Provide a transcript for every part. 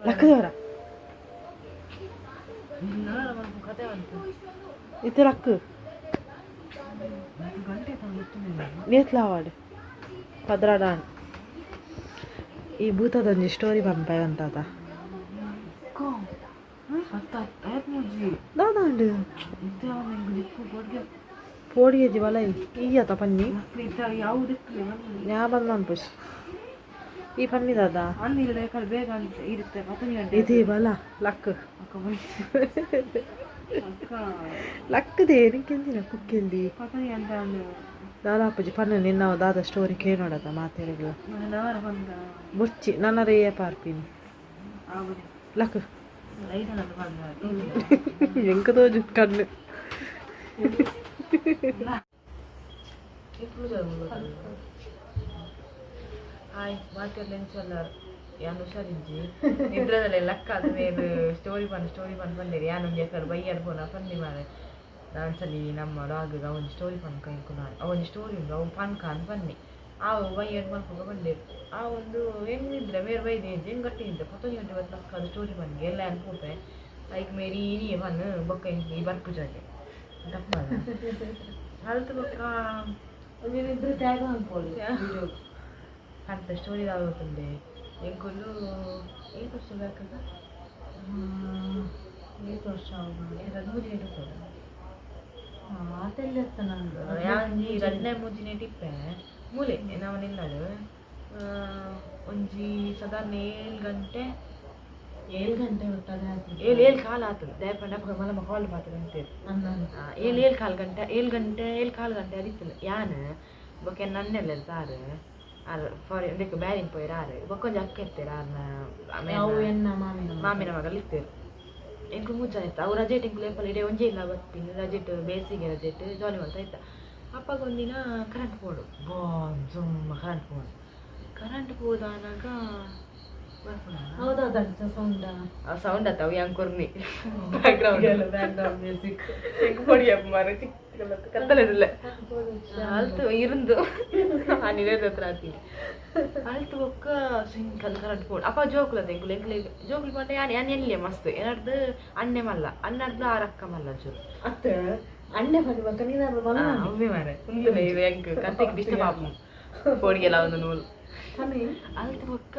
ಲಕ್ಕದವರ ಇತ್ತೆ ಲಕ್ಕು ನೇತ್ಲಾವಾಡ್ ಪದ್ರಾಡಾನ್. ಈ ಭೂತದೊಂಜಿ ಸ್ಟೋರಿ ಪನ್ಪೆ ಅಂತಾತ. ದಾದಾಂಡ್? ಪೋಡಿಗೆಜಿ ಬಲ ಈಯತ ಪನ್ನಿ. ಯಾ ಬಂದ ಪುಷ್ ಈ ಪನ್ನಿ ದಾದ? ಇದೇ ಬಲ, ಲಕ್ ಲಕ್ಕದೆ. ನಿಕ್ಕೆಂದಿನ ಕುಕ್ಕೆಂದಿ ದಾದಾಪುಜಿ ಪನ್ನಿ. ನಿನ್ನ ದಾದ ಸ್ಟೋರಿ ಕೇಳೋಡತ ಮಾತೆರೆಗ್ಲ ಬುರ್ಚಿ ನನ್ನರೇ ಪಾರ್ಪಿನಿ. ಲಕ್, ಎಂಕ ತೋಜು ಕಣ್ಣು. ಹಾಯ್ ಮಾತೆರ್ಲ, ಎಂಚಲ್ಲಾರ್? ಯಾನ್ ಹುಷಾರಿಜ್ಜಿ, ನಿದ್ರದಲ್ಲೇ ಲಕ್ಕಾದ. ಮೇಲ್ ಸ್ಟೋರಿ ಪನ್, ಸ್ಟೋರಿ ಪನ್ ಪಂಡೇರಿ. ಯಾನ್ ಒಂಜಿ ಎಕಡೆ ಬಯ್ಯಡ್ ಪೋನ ಪನ್ನಿ ಮಾರೆ. ನಾನ್ ಸಲಿ ನಮ್ಮ ಡಾಗ್ ಅವೊಂಜಿ ಸ್ಟೋರಿ ಪನ್ಕ ಎಂಕುಲು, ಅವೊಂಜಿ ಸ್ಟೋರಿ ಉಂಡು, ಅವು ಪನ್ಕ ಅಂದ್ ಪನ್ನಿ. ಆವು ಬಯ್ಯಡ್ ಮಲ್ಪುಗ ಪಂಡೇರು. ಆ ಒಂದು ಎಂಗ್ ನಿದ್ರೆ ಮೇರ್ ಬೈದೆ, ಎಂಗ್ ಗಟ್ಟಿ ನಿದ್ರೆ. 11 ಗಂಟೆ ಬತ್ತು ಲಕ್ಕಾದ್ ಸ್ಟೋರಿ ಪನ್ಗೆ ಎಲ್ಲ ಯಾನ್ ಪೋಪೆ. ಐಕ್ ಮೇರಿ ಇನಿಯೇ ಪನ್ ಬೊಕ್ಕ ಎಂಕ್ ಈ ಬರ್ಪುಜಾಗೆ ತಪ್ಪು ಅಲ್ತ್ ಬೊಕ್ಕ. ಒಂಜಿ ನಿದ್ರೆ ತ್ಯಾಗ ಅನ್ಪೋಲಿ. ಪಂತ ಸ್ಟೋರಿ ದಾದ ಗೊತ್ತುಂಡೆ? ಎಂಕುಲು ಏತ್ ವರ್ಷ ಬೇಕದ? ಏತ್ ವರ್ಷ? ರಡ್ಡ್ ಮೂಜಿ ಇಪ್ಪೊಡು. ಆತೆಲ್ಲ ಎತ್ತ ನಂದು. ಯಾನ್ಜಿ ರಡ್ಡನೇ ಮೂಜಿನೇ ಇಪ್ಪೆ. ಮೂಲೆ ನಾವು ನಿಲ್ಲಡು ಒಂಜಿ ಸಾಧಾರಣ 7 ಗಂಟೆ. 7 ಗಂಟೆ ಒಟ್ಟಾರೆ. ಏಳು ಏಳು ಕಾಲು ಆತದೆ. ದಾಯೆ ಪಂಡ ಅಪಗ ಮಲಮ್ಮ ಕಾಲ್ ಪಾತ್ರ ಅಂತೇರು. ಏಳು ಏಳು ಕಾಲು ಗಂಟೆ, 7 ಗಂಟೆ, ಏಳು ಕಾಲು ಗಂಟೆ ಅದಿತ್ತು. ಯಾನ್ ಬೊಕ್ಕ ನನ್ನೆಲ್ಲ ಆರು ಆರು ಫಾರಿನ್ ಇದಕ್ಕೆ ಬ್ಯಾರಿನ್ ಪೋಯಿರ ಆರು ಬೊಕ್ಕ ಒಂಜಿ ಅಕ್ಕ ಇತ್ತೇರು ಆರ್ನ. ಅವು ಎನ್ನ ಮಾಮಿನ. ಮಾಮಿನ ಮಗಲ್ ಇತ್ತೇರು. ಎಂಕುಲು ಮೂರು ಜನ ಇತ್ತು. ಅವು ರಜೆಟ್ ಎಂಕುಲು ಏಪಲ ಇಡೇ ಒಂಜೇ ಇಲ್ಲ ಬರ್ಪಿನಿ. ರಜೆಟ್, ಬೇಸಿಗೆ ರಜೆಟ್ ಜಾಲಿ ಮಲ್ತ ಇತ್ತ. ಅಪ್ಪಗ ಒಂದಿನ ಕರೆಂಟ್ ಪೋಡು, ಬಾಮ್ ಜುಮ್ ಕರೆಂಟ್ ಪೋಡು. ಕರೆಂಟ್ ಪೋದಾನಾಗ ಬರ್ಪುನ. ಹೌದೌದು, ಅಂಚ ಸೌಂಡ. ಆ ಸೌಂಡ್ ಆತ, ಅವು ಯಾಂಗ್ ಕೊರ್ನಿ ಬ್ಯಾಕ್ಗ್ರೌಂಡ್. Background music. ಎಂಕ್ ಪೊಡಿ ಮಾರ ಕತ್ತಲೆದಿಲ್ಲ ಅಲ್ತು ಇರಂದು ಆ ನಿರೇದ ಹತ್ರ ಆತೀನಿ. ಅಲ್ತು ಬೊಕ್ಕ ಸಿಂಕಲ್ ಕರೆಂಟ್ ಪೋಡು. ಅಪ್ಪ ಜೋಕುಲದ ಎಂಕುಲು ಎಂಕುಲು ಜೋಕುಲು ಪಂಡ ಯಾನ್ ಯಾನ್ ಎಲ್ಲಿಯ ಮಸ್ತ್ ಏನಾರ್ದು ಅಣ್ಣೆ ಮಲ್ಲ, ಅಣ್ಣರ್ದು ಆರಕ್ಕ ಮಲ್ಲ ಒಂಚೂರು. ಅತ್ತ, ಅಣ್ಣೆ ಪಂಡಿ ಬೊಕ್ಕ ನೀನಾರು ಮಲ್ಲ. ಅವೇ ಮಾರೆ, ಉಂದುಲೇ ಇದು ಎಂಕ್ ಕತೆಗೆ ಡಿಸ್ಟರ್ಬ್ ಆಪು, ಪೋಡಿಗೆಲ ಒಂದು ನೂಲು. ಅಲ್ತು ಬೊಕ್ಕ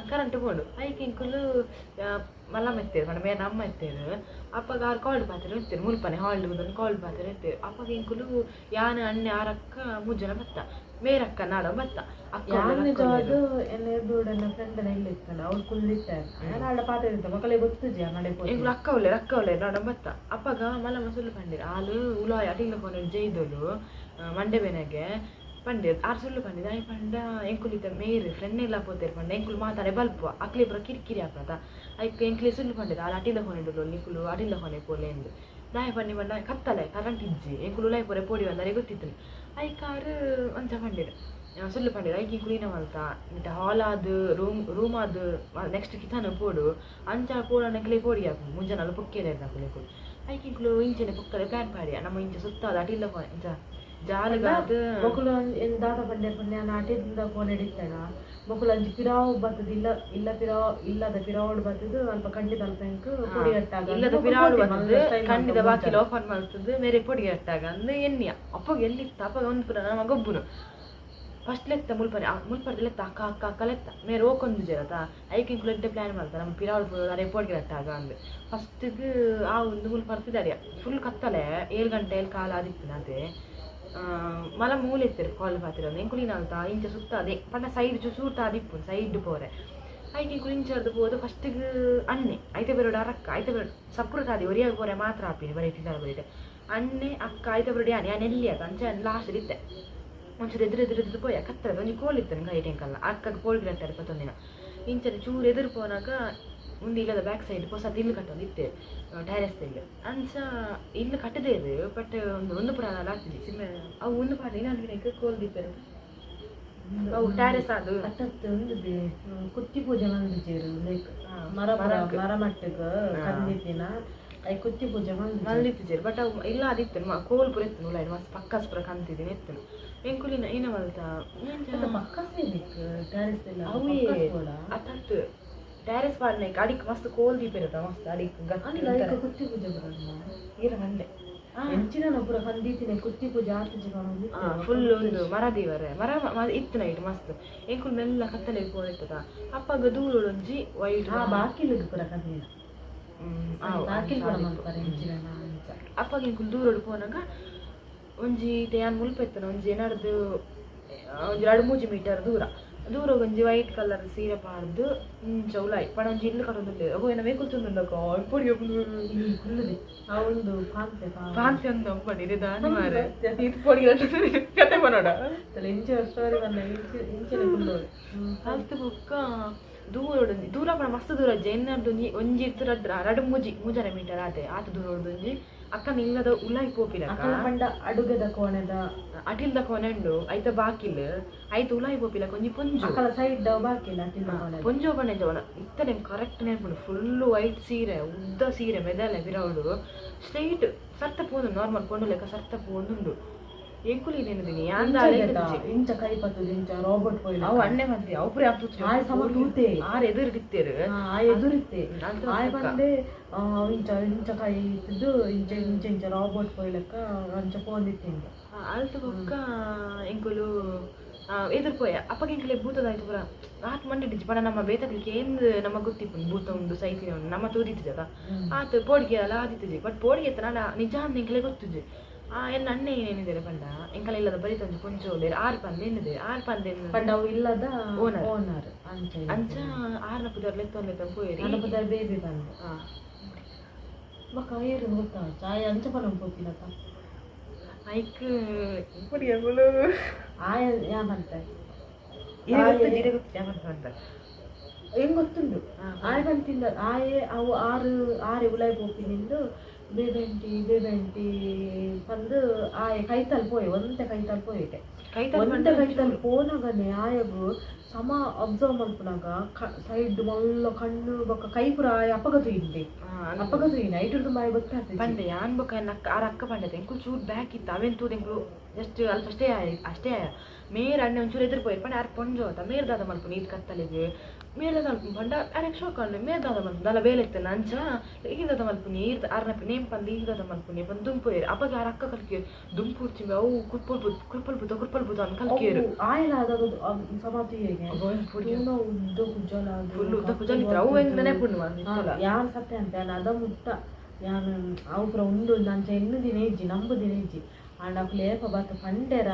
ಕರೆಂಟ್ ಪೋಂಡು. ಐಕ್ ಎಂಕುಲು ಮಲ್ಲಮ್ಮ ಇತ್ತೇರು ಪಂಡ ಮೇರ್ ನಮ್ಮ ಇತ್ತೇರು. ಅಪ್ಪಗ ಆರು ಕಾಲ್ಡ್ ಪಾತೆರ ಇತ್ತೇರು. ಮುಲ್ಪನೆ ಹಾಲ್ಡ್ ಕುದೊಂದು ಕಾಲ್ಡ್ ಪಾತೆರ ಇತ್ತೇರು. ಅಪ್ಪಗ ಎಂಕುಲು ಯಾನ್, ಅಣ್ಣೆ, ಆರಕ್ಕ ಮೂರು ಜನ ಬತ್ತ. ಮೇರಕ್ಕ ನಾಡ ಬತ್ತ, ಅಕ್ಕ ಯಾನ್ ಉಲ್ಲೆರ್, ಅಕ್ಕ ನಿಜವಾದ್ ಉಲ್ಲೆರ್. ಎನ್ನ ಎದುರುಡೆನ ಫ್ರೆಂಡ್ ಇಲ್ಲ ಇತ್ತಲ್ಲ, ಅವ್ರು ಕುಲ್ಲಿತ್ತಾರೆ. ಯಾನ್ ಆಡ ಪಾತೆರ ಮಕ್ಕಳಿಗೆ ಗೊತ್ತುಜಿ ನಡೆ. ಎಂಕುಲು ಅಕ್ಕ ಉಲ್ಲೆರ್, ಅಕ್ಕ ಉಲ್ಲೆರ್ ನಾಡ ಬತ್ತ. ಅಪ್ಪಗ ಮಲ್ಲಮ್ಮ ಸುಳ್ಳು ಪಂಡೇರು. ಆಲು ಉಲಾಯ್ ಅಟಿಲ್ಲ ಫೋನ್ ಜೈದೋಲು ಮಂಡೆ ಬೇನೆಗೆ ಪಂಡೇರು. ಆರು ಸುಳ್ಳು ಪಂಡಿದ್ದು ಆಯ್ ಪಂಡ ಎಂಕುಲು ಇತ್ತ ಮೇರ್ ಫ್ರೆಂಡ್ ಎಲ್ಲ ಪೋತೇರು ಪಂಡ ಎಂಕುಲು ಮಾತಾಡೆ ಬಲ್ಪುವ, ಅಕ್ಲೆ ಪೂರ ಕಿರಿಕಿರಿ ಆಪದ. ಐಕ್ ಎಂಕ್ಲೆ ಸುಳ್ಳು ಪಂಡೇರು, ಆಲ್ ಅಟಿಲ್ಲ ಫೋನ್ ಇಡುಲು, ನಿಕುಲು ಅಟಿಲ್ಲ ಫೋನೆ ಪೋಲೆ ಎಂದು. ದಾಯ ಪಂಡಿ ಪಂಡ ಕತ್ತಲೆ, ಕರೆಂಟ್ ಇಜ್ಜಿ, ಎಂಕುಲು ಉಲಾಯ್ ಪೋರೆ ಪೋಡಿ ಬಂದರೆ ಗೊತ್ತಿತ್ತು. ಐಕಾರು ಅಂಚ ಪಂಡೇರು, ಸುಳ್ಳು ಪಂಡೇರು. ಐಕ್ ಎಂಕುಲು ಏನ ಮಲ್ತ ಇತ್ತೆ ಹಾಲ್ ಆದ್ ರೂಮ್ ರೂಮ್ ಆದ್ ನೆಕ್ಸ್ಟ್ ಕಿಚನ್ ಪೋಡು. ಅಂಚ ಪೋಡಣ ಎಂಕ್ಲೆ ಪೋಡಿ ಆಪುಂಡು. ಮುಂಜಾನೆ ಪೊಕ್ಕೆಲೆ ನಕುಲು ಎಂಕುಲು. ಐಕ್ ಎಂಕುಲು ಇಂಚನೆ ಪೊಕ್ಕಲೆ ಪ್ಲಾನ್ ಪಾಡಿಯ, ನಮ್ಮ ಇಂಚ ಸುತ್ತಾದ ಅಟಿಲ್ಲ ಫೋನ್ ಇಂಚ ಜಾಲಗಾದ್. ಬೊಕುಲು ದಾದ ಪಂಡೇರ್ ಪಂಡ ಯಾನ್ ಅಟಿಲ್ದ ಕೋಣೆಡ್ ಇತ್ತಡ. ಬೊಕುಲು ಅಂಚಿ ಪಿರಾವು ಬತ್ತದ್ ಇಲ್ಲ ಇಲ್ಲ ಪಿರಾವು ಇಲ್ಲದ ಪಿರಾವುಡ್ ಬತ್ತದ್ ಅಲ್ಪ ಕಂಡಿದ ಅಲ್ಪ ಎಂಕ್ ಪೊಡಿ ಕಟ್ಟಾಗ. ಇಲ್ಲದ ಪಿರಾವುಡು ಬತ್ತದ್ ಕಂಡಿದ ಬಾಕಿಲ್ ಓಪನ್ ಮಲ್ತದ್ ಮೇರೆ ಪೊಡಿ ಕಟ್ಟಾಗ ಅಂದ್ ಎನ್ನಿಯ. ಅಪ್ಪಗ ಎಲ್ಲಿತ್ತ? ಅಪ್ಪಗ ಒಂದು ಪುರ ನಮ್ಮ ಗೊಬ್ಬುನು ಫಸ್ಟ್ ಲೆತ್ತ ಮುಲ್ಪನೆ ಮುಲ್ಪರ್ದ ಲೆತ್ತ, ಅಕ್ಕ ಅಕ್ಕ ಅಕ್ಕ ಲೆತ್ತ. ಮೇರ್ ಓಕೊಂದು ಜರತ. ಐಕ್ ಎಂಕುಲು ಎಡ್ಡೆ ಪ್ಲಾನ್ ಮಲ್ತ, ನಮ್ಮ ಪಿರಾವುಡು ಪೋದು ಅರೆ ಪೊಡಿ ಕಟ್ಟಾಗ ಅಂದ್. ಫಸ್ಟ್ಗ್ ಆ ಒಂದು ಮುಲ್ಪ ಫುಲ್ ಕತ್ತಲೆ, 7 ಗಂಟೆ ಏಳು ಕಾಲ ಆದಿತ್ತು ಅದೇ. ಮಲ ಮೂಲೆ ಇತ್ತೆರ್ ಕಾಲ್ ಪಾತೆರ. ಎಂಕುಲು ಏನಲ್ತ ಇಂಚ ಸುತ್ತ ಅದೇ ಪಂಡ ಸೈಡ್ ಚೂಟ ಆದಿಪ್ಪು ಸೈಡ್ ಪೋರೆ. ಐಕ್ ಎಂಕುಲು ಇಂಚರ್ದು ಪೋದು ಫಸ್ಟಿಗೆ ಅಣ್ಣೆ ಐತೆ ಬರೋಡು, ಅರಕ್ಕ ಐತೆ ಬರೋಡು. ಸಪುರ ತಾದಿ ಒರಿಯಾಗ ಪೋರೆ ಮಾತ್ರ ಆಪಿನಿ ಬರೀ ತಿಂಗಳ ಬರೀಟೆ. ಅಣ್ಣೆ, ಅಕ್ಕ ಐತೆ ಬರೋಡು. ಯಾನ್ ಯಾನ್ ಎಲ್ಲಿ ಆತ ಅಂಚ ಲಾಸ್ಟ್ ಇತ್ತೆ. ಒಂಚೂರು ಎದುರು ಎದುರು ಎದುರು ಪೋಯ. ಕತ್ತಲೆ, ಒಂಜಿ ಕೋಲ್ ಇತ್ತು ಕೈಟ್ ಎಂಕಲ್ನ. ಅಕ್ಕಗೆ ಪೋಳ್ಗೆ ಕಟ್ಟಾರೆ ಪತ್ತೊಂದಿನ. ಇಂಚನೆ ಚೂರು ಎದುರು ಪೋನಾಗ ಮುಂದೆ ಇಲ್ಲದ ಬ್ಯಾಕ್ ಸೈಡ್ ಹೊಸ ಇಲ್ಲು ಕಟ್ಟೊಂದು ಇತ್ತೆ, ಟೆರೆಸ್ ಇಲ್ಲು. ಅಂಚ ಇಲ್ಲು ಕಟ್ಟದೇರು, ಬಟ್ ಒಂದು ಒಂದು ಪುರ ಆಗ್ತಿದೆ ಸಿಮ್ಮೆ. ಅವು ಒಂದು ಪಾಡ ಏನಾದ್ರೆ ಕೋಲ್ ದೀಪೆರ್ ಅವು ಟೆರೆಸ್ ಅದು. ಅತ್ತತ್ತು ಒಂದು ಕುತ್ತಿ ಪೂಜೆ ಮಂದಿಜೇರು ಲೈಕ್ ಮರ ಮರ ಮರ ಮಟ್ಟಿಗೆ ಕಂದಿತ್ತಿನ I ಕುತ್ತಿ ಪೂಜೆ ಮಂದಿ. ಮಲ್ದಿತ್ತಿಜೆರ್, ಬಟ್ ಅವು ಇಲ್ಲ ಅದಿತ್ತು ಕೋಲ್ ಪೂರ ಇತ್ತು ಉಲಾಯ್ಡ್ ಮಸ್ತ್ ಪಕ್ಕಾಸ್ ಪೂರ ಕಂತಿದ್ದೀನಿ ಇತ್ತು. ಎಂಕುಲಿನ ಏನ ಮಲ್ತ ಪಕ್ಕಸ್ ಇದಕ್ಕೆ ಟೆರೆಸ್ ಇಲ್ಲ. ಅವೇ ಅತ್ತತ್ತು. ಟೆರೆಸ್ ಪಾಡ್ನೆ ಅಡಿಕ್ ಮಸ್ತ್ ಕೋಲ್ ದೀಪೆರತ ಮಸ್ತ್ ಅಡಿಕ್ ಅಂದ್ ಐಕ ಕುತ್ತಿ ಪೂಜೆ ಬರಲ್ಲ ಈರ ಮಂದೆ ಎಂಚಿನ ಪೂರ ಕಂದೀತಿನ ಕುತ್ತಿ ಪೂಜೆ ಆತಿಜಿ ಪನೊಂದು ಫುಲ್ ಒಂದು ಮರ ದೀವರೆ ಮರ ಇತ್ತು ನೈಟ್ ಮಸ್ತ್ ಎಂಕುಲು ಮೆಲ್ಲ ಕತ್ತಲೆ ಪೋದಿತ್ತದ ಅಪ್ಪಗ ದೂರ ಒಂಜಿ ವೈಟ್ ಆ ಬಾಕಿಲಿಗೆ ಪೂರ ಕಂದಿನ ಬಾಕಿಲ್ ಪೂರ ಮಲ್ಪರೆ ಎಂಚಿನ ಅಂಚ ಅಪ್ಪಗ ಎಂಕುಲು ದೂರಡು ಪೋನಾಗ ಒಂಜಿ ಯಾನ್ ಮುಲ್ಪ ಇತ್ತನ ಒಂಜಿ ಏನಾರ್ದು ಒಂಜಿ 2-3 ಮೀಟರ್ ದೂರ ದೂರ ಒಂಜಿ ವೈಟ್ ಕಲರ್ ಸೀರೆ ಪಾಡ್ದು ಇಂಚ ಉಲಾಯಿ ಪಣ ಒಂಜಿ ಇಲ್ಲು ಕಟ್ಟೊಂದುಲ್ಲೆ ಅಗೋ ಏನ ಮೇಕುಲು ತುಂದುಂಡಕ್ಕ ಪೊಡಿ ಕುಲ್ಲುದೆ ಆ ಒಂದು ಪಾಂತೆ ಪಾಂತೆ ಒಂದು ಅಂಬಡಿ ಇದೆ ದಾನಿ ಮಾರೆ ಇದು ಪೊಡಿ ಕತೆ ಪನೋಡ ಇಂಚೆ ಸ್ಟೋರಿ ಬಂದ ಇಂಚೆ ಇಂಚೆನೆ ಕುಲ್ಲೋಡು ಅಲ್ತ್ ಬೊಕ್ಕ ದೂರ ದೂರ ಪಣ ಮಸ್ತ್ ದೂರ ಜೈನರ್ದು ಒಂಜಿ ಒಂಜಿ ಇತ್ತು ರಡ್ಡ್ ರಡ್ಡ್ ಮೂಜಿ ಮೂಜರೆ ಮೀಟರ್ ಆತೆ ಆತ ದೂರ ಒಂಜಿ ಅಕ್ಕ ನಿಲ್ಲದ ಉಲಾಯಿ ಪೋಪಿಲಕ್ಕ ಅಕಲ ಪಂಡ ಅಡುಗೆದ ಕೋಣೆದ ಅಟಿಲ್ದ ಕೋಣೆ ಉಂಡು ಐತ ಬಾಕಿಲ್ ಐತ ಉಲಾಯಿ ಪೋಪಿಲಕ್ಕ ಒಂಜಿ ಪೊಂಜು ಅಕಲ ಸೈಡ್ ಬಾಕಿಲ್ ಅಟಿಲ್ದ ಕೋಣೆ ಪೊಂಜೋ ಪಂಡ ಜವನ ಇತ್ತ ನಿಮ್ ಕರೆಕ್ಟ್ ನೆನ್ಪುಂಡು ಫುಲ್ ವೈಟ್ ಸೀರೆ ಉದ್ದ ಸೀರೆ ಮೆದಲೆ ಬಿರೌಡು ಸ್ಟ್ರೈಟ್ ಸರ್ತ ಪೋಂದು ನಾರ್ಮಲ್ ಪೊಂಡು ಲೆಕ್ಕ ಸರ್ತ ಪೋಂದುಂಡು ಎಂಕುಲು ಇದೇನಿದ್ದೀನಿ ಇಂಚ ಕೈ ಪತ್ತುದು ಇಂಚ ರೋಬೋಟ್ ಪೋಯಿಲ ಅವು ಅಣ್ಣೆ ಬಂದಿ ಅವು ಪೂರ ತೂತು ಆಯ್ ಸಮ ತೂತೆ ಆರ್ ಎದುರಿತ್ತಿರು ಆ ಎದುರಿತ್ತೆ ಆಯ್ ಬಂದೆ ಇಂಚ ಇಂಚ ಕೈ ಇತ್ತಿದ್ದು ಇಂಚ ಇಂಚ ಇಂಚ ರೋಬೋಟ್ ಪೋಯಿಲೆಕ್ಕ ಅಂಚ ಪೋಂದಿತ್ತು ಇಂಚ ಅಲ್ತ ಬೊಕ್ಕ ಎಂಕುಲು ಎದುರು ಪೋಯ ಅಪ್ಪಗೆ ಎಂಕುಲೆ ಭೂತದಾಯ್ತು ಪೂರ ಆತ್ ಮಂಡೆ ಡಿಜ್ ಪಣ ನಮ್ಮ ಬೇತಕ್ಲಿಕ್ಕೆ ಏನ್ ನಮ್ಮ ಗೊತ್ತಿಪ್ಪು ಭೂತ ಉಂಡು ಸೈತಿನ ಉಂಡು ನಮ್ಮ ತೂದಿತ್ತಿಜದ ಆತ ಪೋಡಿಗೆ ಅಲ್ಲ ಆದಿತ್ತಿಜಿ ಬಟ್ ಪೋಡಿಗೆ ಎತ್ತನ ನಿಜ ಅಂದ್ ಎಂಕಲೆ ಗೊತ್ತುಜಿ ಆ ಎನ್ನ ಅಣ್ಣೆ ಏನೇನಿದ್ದಾರೆ ಪಂಡ ಎಂಕಲ ಇಲ್ಲದ ಬರಿತ ಒಂಜಿ ಕೊಂಚ ಉಲ್ಲೇರು ಆರು ಪಂದ್ ಎನ್ನಿದೆ ಆರು ಪಂದ್ ಎನ್ನು ಪಂಡ ಅವು ಇಲ್ಲದ ಓನರ್. ಓನರ್ ಅಂಚ ಅಂಚ ಆರ್ನ ಪುದರ್ ಲೆತ್ತೊಂದು ಲೆತ್ತೊಂದು ಪೋಯರಿ ನನ್ನ ಪುದರ್ ಬೇಬಿ ಬಂದೆ ಬೊಕ್ಕ ಏರು ಗೊತ್ತಾ ಆಯ್ ಅಂಚ ಪನ ಪೋಪಿನಕ ಐಕ್ ಆಯ ಯಾ ಬಂತೆ ಇರೆ ಗೊತ್ತು ಇರೆ ಗೊತ್ತು ಯಾ ಬಂತ ಅಂತ ಹೆಂಗ್ ಗೊತ್ತುಂಡು ಆಯ್ ಬಂತಿಂದ ಆಯೆ ಅವು ಆರು ಆರೆ ಉಲಾಯ್ ಪೋಪಿನಿಂದು ಬೇಬೆಂಟಿ ಬೇಬೆಂಟಿ ಪಂದು ಆಯೆ ಕೈತಲ್ ಪೋಯೆ ಒಂತೆ ಕೈತಲ್ ಪೋಯಿಟೆ ಕೈತಲ್ ಒಂತೆ ಕೈತಲ್ ಪೋನಗನೆ ಆಯಗು ಸಮ ಅಬ್ಸರ್ವ್ ಮಲ್ಪುನಗ ಸೈಡ್ ಮಲ್ಲ ಕಣ್ಣು ಬೊಕ್ಕ ಕೈ ಪೂರ ಆಯೆ ಅಪಗ ತೂಯಿಂದೆ ಅಪಗ ತೂಯಿನ ಐಟುರ್ದು ಮಾಯ ಗೊತ್ತಾಗ್ತದೆ ಪಂಡೆ ಯಾನ್ ಬೊಕ್ಕ ಎನ್ನ ಅಕ್ಕ ಆರ ಅಕ್ಕ ಪಂಡತೆ ಎಂಕುಲು ಚೂರು ಬ್ಯಾಕ್ ಇತ್ತು ಅವೇನ್ ತೂದು ಎಂಕುಲು ಜಸ್ಟ್ ಅಲ್ಪ ಅಷ್ಟೇ ಆಯ್ ಅಷ್ಟೇ ಆಯ ಮೇರ್ ಅಣ್ಣೆ ಒಂಚೂರು ಎದುರು ಪೋಯಿರ್ ಪಂಡ ಆರ್ ಪೊಂಜೋ ಆತ ಮೇರ್ ದಾದ ಮಲ್ಪುನಿ ಇದು ಕತ್ತಲಿಗೆ ಮೇರ್ ದಾದ ಮಲ್ಪುನಿ ಪಂಡ ಆರೆಗ್ ಶೋಕ್ ಅಂಡ್ ಮೇರ್ ದಾದ ಮಲ್ಪುನಿ ದಾಲ ಬೇಲೆ ಇತ್ತನ ಅಂಚ ಈರ್ ದಾದ ಮಲ್ಪುನಿ ಈರ್ ಆರ್ನ ನೇಮ್ ಪಂದ್ ಈರ್ ದಾದ ಮಲ್ಪುನಿ ಪಂದ್ ದುಂಪು ಏರ್ ಅಪಗ ಆರ ಅಕ್ಕ ಕಲ್ಕಿಯರ್ ದುಂಪು ಉರ್ಚಿಂಬೆ ಅವು ಕುರ್ಪಲ್ ಬುದ್ ಕುರ್ಪಲ್ ಬುದ ಕುರ್ಪಲ್ ಬುದ ಅನ್ ಕಲ್ಕಿಯರು ಆಯಲ ಆದಾಗ ಸಮ ತೂಯೆಗೆ ತೂನ ಉದ್ದ ಕುಜಲ ಫುಲ್ ಉದ್ದ ಕುಜಲ್ ಇತ್ತು ಅವು ಹೆಂಗ್ ನೆನಪುಂಡು ಮಾರ್ರೆ ಯಾನ್ ಸತ್ಯ ಅಂತ ಯಾನ್ ಅದ ಮುಟ್ಟ ಯಾನ್ ಅವು ಪೂರ ಉಂಡು ಅಂಚ ಎನ್ನು ದಿನ ಇಜ್ಜಿ ನಂಬು ದಿನ ಇಜ್ಜಿ ಆಂಡ ಅಕುಲು ಏಪ ಬತ್ತ ಪಂಡೆರ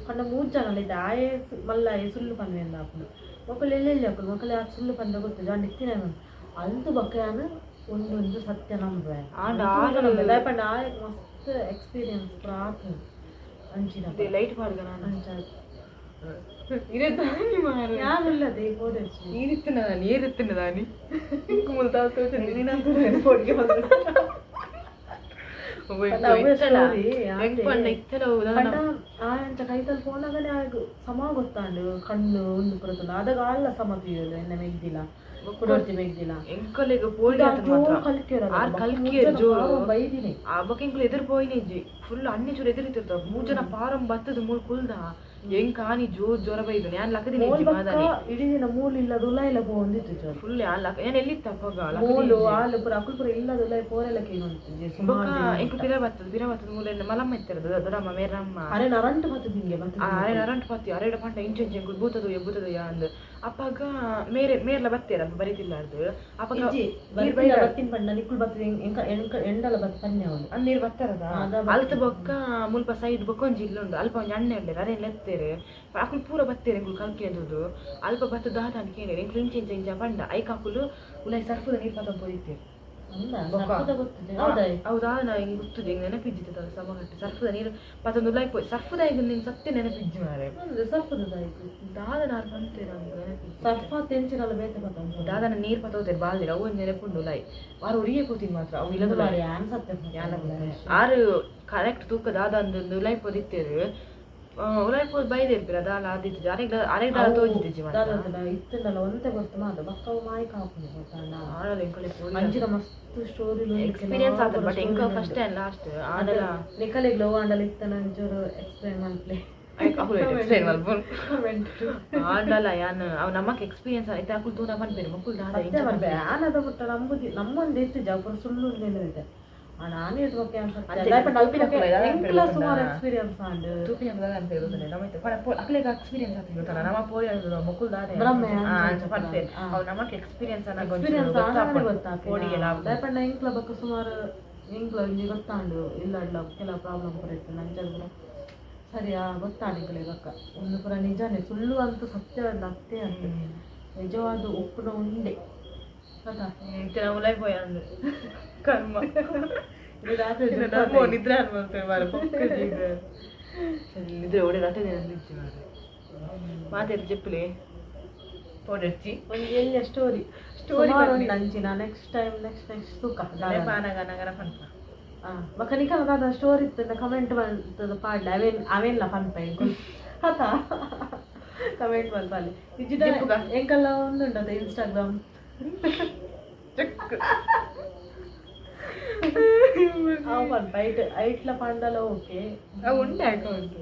ಪಂಡ ಮೂರು ಜನ ಇತ್ತೆ ಆಯೆ ಮಲ್ಲ ಆಯೆ ಸುಳ್ಳು ಪನ್ವೆಂದ ಅಕುಲು ಮೊಕುಲು ಎಲ್ಲೆಲ್ಲಿ ಅಕುಲು ಮೊಕಲು ಆತ್ ಸುಳ್ಳು ಪಂಡ ಗೊತ್ತು ಜಾಂಡ್ ಇತ್ತಿನ ಅಂತು ಬೊಕ್ಕ ಯಾನ್ ಉಂಡು ಉಂದು ಸತ್ಯ ನಂಬುವೆ ಆಂಡ ದಾಯೆ ಪಂಡ ಆಯೆ ಮಸ್ತ್ ಎಕ್ಸ್ಪೀರಿಯನ್ಸ್ ಪೂರ ಆತುಂಡು ಅಂಚಿನ ಲೈಟ್ ಪಾಡ್ಗ ನಾನು ಅಂಚ ಇರೆ ದಾನಿ ಮಾರ್ರೆ ಯಾನ್ ಉಲ್ಲದೆ ಪೋಡೆಚ್ಚಿ ನೀರಿತ್ತಿನ ನೀರಿತ್ತಿನ ದಾನಿ ಕುಮುಲ್ ಪೋಡಿಗೆ ಪಂಡ ಆಯಂಚ ಕೈತಲ್ ಪೋನಾಗನೆ ಆಗ ಸಮ ಗೊತ್ತಾಂಡು ಕಣ್ಣು ಉಂಡು ಪುರತುಂಡು ಆದಾಗ ಆಲ್ಲ ಸಮ ತೂಯೊಲು ಎನ್ನ ಮೆಗ್ದಿಲ ಕುಡೊರ್ತಿ ಮೆಗ್ದಿಲ ಎಂಕಲೆಗ್ ಪೋಡಿ ಆತ ಮಾತ್ರ ಜೋರು ಕಲ್ಕಿಯರು ಆರ್ ಕಲ್ಕಿಯರು ಜೋರು ಬೈದಿನಿ ಆ ಬೊಕ್ಕ ಎಂಕುಲು ಎದುರು ಪೋಯಿನಿ ಇಜ್ಜಿ ಫುಲ್ ಅಣ್ಣೆ ಚೂರು ಎದುರಿತಿರ್ತ ಮೂರ್ ಜನ ಪಾರಂ ಬತ್ತದ ಮೂಲ್ ಕುಲ್ದ ಎಂಕ್ ಆನಿ ಜೋರ್ ಜ್ವರ ಬೈದು ಯಾನ್ ಲಕ್ಕದಿನಿ ಇಜ್ಜಿ ಮಾದಾನಿ ಇಡೀ ದಿನ ಮೂಲು ಇಲ್ಲದ ಉಲಾಯಿಲ ಪೋವೊಂದಿತ್ತು ಜೋರು ಫುಲ್ ಯಾನ್ ಲಕ್ಕ ಯಾನ್ ಎಲ್ಲಿತ್ತ ಅಪ್ಪಗ ಮೂಲು ಆಲು ಪುರ ಅಕುಲು ಪುರ ಇಲ್ಲದ ಉಲಾಯಿ ಪೋರೆಲ ಕೇನೊಂದಿತ್ತು ಬೊಕ್ಕ ಸುಮಾರು ಎಂಕು ಪಿರ ಬತ್ತದ ಪಿರ ಬತ್ತದ ಮೂಲ ಮಲಮ್ಮ ಇತ್ತಿರದ ದೊಡ್ಡಮ್ಮ ಮೇರಮ್ಮ ಅರೆ ನರಂಟು ಬತ್ತದ ಹಿಂಗೆ ಬತ್ತದ ಅರೆ ನರಂಟು ಪತ್ತಿ ಅರೆಡ ಪಂಡ ಇಂಚ ಇಂಚ ಎಂಕುಲು ಭೂತದು ಭೂತದು ಯಾ ಅಂದ್ ಅಪ್ಪಗ ಮೇರೆ ಮೇರ್ಲ ಬತ್ತೇರ ಅಲ್ಪ ಬರಿತಿಲ್ಲಾರ್ದು ಅಪ್ಪಗ ಇಜ್ಜಿ ನೀರ್ ಬತ್ತಿನ ಬತ್ತಿನ ಪಂಡ ನಿಕ್ಕುಲು ಬತ್ತದ ಎಂಕ ಎಂಕ ಎಂಡಲ ಬತ್ತ ಪನ್ನೆ ಅವಳು ಅಂದ್ ನೀರ್ ಬತ್ತಾರದ ಅದ ಅಲ್ತ ಬೊಕ್ಕ ಮುಲ್ಪ ಸೈಡ್ ಬೊಕ್ಕ ಒಂಜಿ ಇಲ್ಲು ಉಂಡು ಅಲ್ಪ ಒಂಜಿ ಅಣ್ಣೆ ಉಲ್ಲೆರ್ ಅರೆನ್ ಲೆತ್ತೇರು ಅಕುಲು ಪೂರ ಬತ್ತೇರು ಎಂಕುಲು ಕಲ್ಕೆ ಅಂದುದು ಅಲ್ಪ ಬತ್ತ ದಾದ ಅಂತ ಕೇಳೇರು ಎಂಕುಲು ಇಂಚ ಇಂಚ ಇಂಚ ಪಂಡ ಐಕ್ ಅಕುಲು ಉಲಾಯಿ ಸರ್ಪದ ನೀರ್ ಪತ್ತೊಂದು ಪೋದಿತ್ತೇರು ಅಂದ ಸರ್ಪದ ಗೊತ್ತಿದೆ ಹೌದಾ ಹೌದಾ ನಾ ಹಿಂಗ್ ಗೊತ್ತುದು ಹಿಂಗ್ ನೆನಪಿಜ್ಜಿತ್ತು ಸಮಗಟ್ಟು ಸರ್ಫದ ನೀರು ಪತ್ತೊಂದು ಉಲಾಯಿ ಪೋಯ್ ಸರ್ಫದ ಈಗ ನಿನ್ ಸತ್ಯ ನೆನಪಿಜ್ಜಿ ಮಾರೆ ಹೌದು ಸರ್ಪದ ಆಯ್ತು ದಾದ ನಾರ್ ಬಂತೇರು ನಂಗೆ ನೆನಪಿಜ್ಜಿ ಸರ್ಪ ತೆಂಚಿನಲ್ಲ ಬೇತೆ ಬತ್ತೊಂದು ದಾದನ ನೀರ್ ಪತ್ತೋತೇರು ಬಾಲ್ದಿರ ಅವು ಒಂಜಿ ನೆನಪುಂಡು ಉಲಾಯಿ ವಾರ ಉರಿಯೇ ಕೂತಿದ್ ಮಾತ್ರ ಅವು ಇಲ್ಲದ ಉಲಾಯಿ ಯಾನ್ ಸತ್ಯ ಆರು ಕರೆಕ್ಟ್ ತೂಕ ದಾದ ಅಂದ್ ಉಲಾಯಿ ಪೋದಿತ್ತೇರು ಉಲಾಯಿ ಪೋದ್ ಬೈದೇರು ದಾಲ ಆದಿತ್ತು ಅರೆಗ್ ಅರೆಗ್ ದಾಲ ತೋಜಿದ್ದಿಜ್ಜಿ ಮಾತ್ರ ದಾದ ಇತ್ತಂಡಲ ಒಂತೆ ಗೊತ್ತು ಮಾತ್ರ ಬಕ್ಕವು ಮಾಯಕ ಹಾಕುದು ಗೊತ್ತಲ್ಲ ಆಡಲ್ಲ ಎಂಕಲೆ ಪೋಡಿ ಅಂಚಿನ ಮಸ್ತ್ ಸ್ಟೋರಿ ಎಕ್ಸ್ಪೀರಿಯನ್ಸ್ ಆತ ಬಟ್ ಎಂಕ ಫಸ್ಟ್ ಆ್ಯಂಡ್ ಲಾಸ್ಟ್ ಆಡಲ ನಿಕಲೆಗ್ ಲೋ ಆಂಡಲ ಇತ್ತನ ಒಂಚೂರು ಎಕ್ಸ್ಪ್ಲೈನ್ ಮಲ್ಪ್ಲೆ ಅಕುಲು ಎಕ್ಸ್ಪ್ಲೈನ್ ಮಲ್ಪುನು. ಕಮೆಂಟ್. ಆಂಡಲ ಯಾನ್ ಅವು ನಮಕ್ ಎಕ್ಸ್ಪೀರಿಯನ್ಸ್ ಐತೆ, ಅಕುಲು ತೂನ ಪನ್ಪೆರ್ ಮೊಕುಲು ದಾದ ಸತ್ಯ ಇಂಚ ಪನ್ಪೆ. ಆನದ ಮುಟ್ಟ ನಂಬುದಿ ನಮ್ಮೊಂದು ಇತ್ತಿಜ ಅಪುರ ಸುಳ್ಳು ಉಂದೇನಿದೆ. ಆಂಡ ಆನೇಟ್ ಬೊಕ್ಕ ಯಾನ್ ಸತ್ಯ ಅಂಚೆ ದಾಯೆ ಪಂಡ ಅಲ್ಪ ತೂಪಿನಕುಲು ದಾದ ಎಂಕ್ಲ ಪನ್ಪೆರ್ ಸುಮಾರು ಗೊತ್ತಾ? ಎಕ್ಸ್ಪೀರಿಯನ್ಸ್ ಆಂಡ್. ತೂಪಿನಕುಲು ದಾದ ಅನ್ಪೆರ್ ಗೊತ್ತುಂಡೆ? ನಮ್ಮ ಇತ್ತೆ ಪಡ ಅಕ್ಲೆಗ್ ಎಕ್ಸ್ಪೀರಿಯನ್ಸ್ ಆತು ಗೊತ್ತಲ್ಲ, ನಮ್ಮ ಪೋಯಿ ಮೊಕುಲು ದಾದ ಭ್ರಮೆ ಆ, ಅಂಚ ಅಂಚ ಪನ್ಪೆರ್. ಆ. ಅವು ನಮಕ್ ಎಕ್ಸ್ಪೀರಿಯನ್ಸ್ ಅನ್ನ ಎಕ್ಸ್ಪೀರಿಯನ್ಸ್ ಆನಗನೇ ಪೋಡಿಗೆಲ. ಗೊತ್ತಾಪುಂಡು. ದಾಯೆ ಪಂಡ ಎಂಕ್ಲ ಬೊಕ್ಕ ಸುಮಾರು ಎಂಕ್ಲ ಒಂಜಿ ಗೊತ್ತಾಂಡು, ಇಲ್ಲಡ್ಲ ಕೆಲವು ಪ್ರಾಬ್ಲಮ್ ಪೂರ ಇತ್ತು. ಅಂಚ ಪೂರ ಸರಿಯಾ ಗೊತ್ತಾಂಡು ಎಂಕ್ಲೆ. ಬೊಕ್ಕ ಒಂದು ಪೂರ ನಿಜಾನೇ, ಸುಳ್ಳು ಅಂತೂ ಸತ್ಯವಾದ ಅತ್ತೇ ಅತ್ತೆ, ನಿಜವಾದ ಉಪ್ಪುನ ಉಂಡೆ ಗೊತ್ತಾ? ಇತ್ತೆ ನಾವು ಉಲಾಯ್ ಪೋಯ ಅಂದ್ ಕರ್ಮ. ಇದು ರಾತ್ರಿ ನಮ್ಮ ನಿದ್ರೆ ಅನ್ಬಲ್ತೆ ಮಾರೆ, ಪೊಕ್ಕ ನಿದ್ರೆ ಓಡಿ ರಾತ್ರಿ ನಿಜ್ಜಿ ಮಾರೆ. ಮಾತಾಡಿ ಜೆಪ್ಪುಲೆ ಪೋಡೆರ್ಚಿ. ಒಂಜಿ ಎಲ್ಯ ಸ್ಟೋರಿ. Story ಸುಮಾರು ಬರ್ಲಿ. ಉಂಡು ಅಂಚಿನ. ನೆಕ್ಸ್ಟ್ ಟೈಮ್, ನೆಕ್ಸ್ಟ್ ನೆಕ್ಸ್ಟ್ ತೂಕ. ಪಾನಗ ನಗರ ಪನ್ಪ. ಬೊಕ್ಕ ನಿಕಲ ದಾದ ಸ್ಟೋರಿ ಇತ್ತಂಡ ಕಮೆಂಟ್ ಮಲ್ತದ ಪಾಡ್ಲೆ. ಅವೇನ್ ಅವೇನ್ಲ ಪನ್ಪ ಎಂಕುಲು ಅತಾ, ಕಮೆಂಟ್ ಮಲ್ಪಾಲೆ ಇಜ್ಜಿಡ. ಜೆಪ್ಪುಗ. ಎಂಕಲ್ಲ ಒಂದುಂಡದ ಇನ್ಸ್ಟಾಗ್ರಾಮ್. ಚೆಕ್. ಅವು ಪನ್ಪ ಐಟ್ ಐಟ್ಲ ಪಂಡಲ ಓಕೆ. ಅವು ಉಂಡೆ ಅಕೌಂಟ್.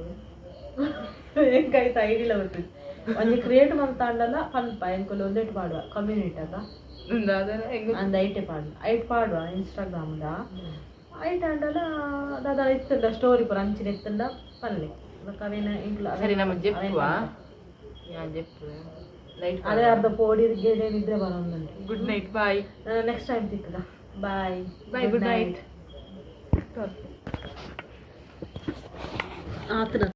ಎಂಕೈತ ಐಡಿಲ ಗೊತ್ತಿತ್ತು. ಒಂಜಿ ಕ್ರಿಯೇಟ್ ಮಲ್ತಾಂಡಲ ಪನ್ಪ ಎಂಕುಲು. ಒಂದೆಟ್ ಪಾಡುವ ಕಮ್ಯುನಿಟಿ ಅದ. ದಾದನ ಹೆಂಗ? ಅಂದ್ ಐಟೆ ಪಾಡುವ, ಐಟ್ ಪಾಡುವ ಇನ್ಸ್ಟಾಗ್ರಾಮ್ ದ. ಐಟ್ ಆಂಡಲ ದಾದ ಇತ್ತಂಡ ಸ್ಟೋರಿ ಪೂರ ಅಂಚಿನ ಇತ್ತಂಡ ಪನ್ಲೆ. ಬೊಕ್ಕ ಅವೇನ ಎಂಕುಲು ಸರಿ, ನಮ್ಮ ಅವೇನ್ ಜೆಪ್ಪುವ. ಪನ್ಪ. ಯಾನ್ ಜೆಪ್ಪು ಲೈಟ್. ಅದೇ ಅರ್ಧ ಪೋಡಿ ಗೇಡೆ ನಿದ್ರೆ ಬರೋದುಂಟು. Good night, bye. Next time ತಿಕ್ಕದ, ಬಾಯ್. Bye, good night. ಆತನ.